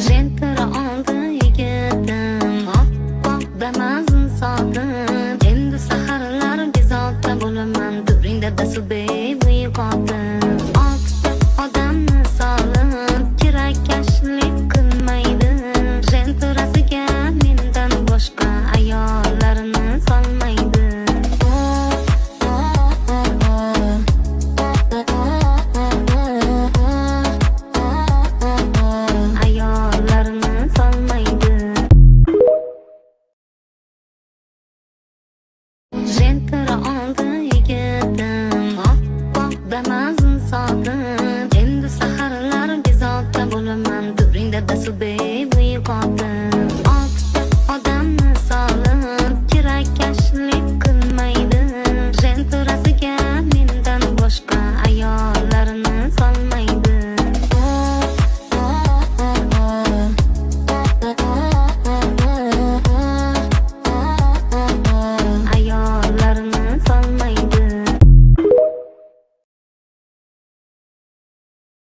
Jentra oldi yigitim, oppoq Damazin sotib. Endi saharlar bezovta bo'laman, turing dadasi uyg'otib. Oltita odamni solib, kirakashlik qilmaydi. Jentrasiga mendan boshqa ayollarni solmaydi. Ayollarni solmaydi. Jentra oldi yigitim, oppoq Damazin sotib. Endi saharlar bezovta bo'laman, turing dadasi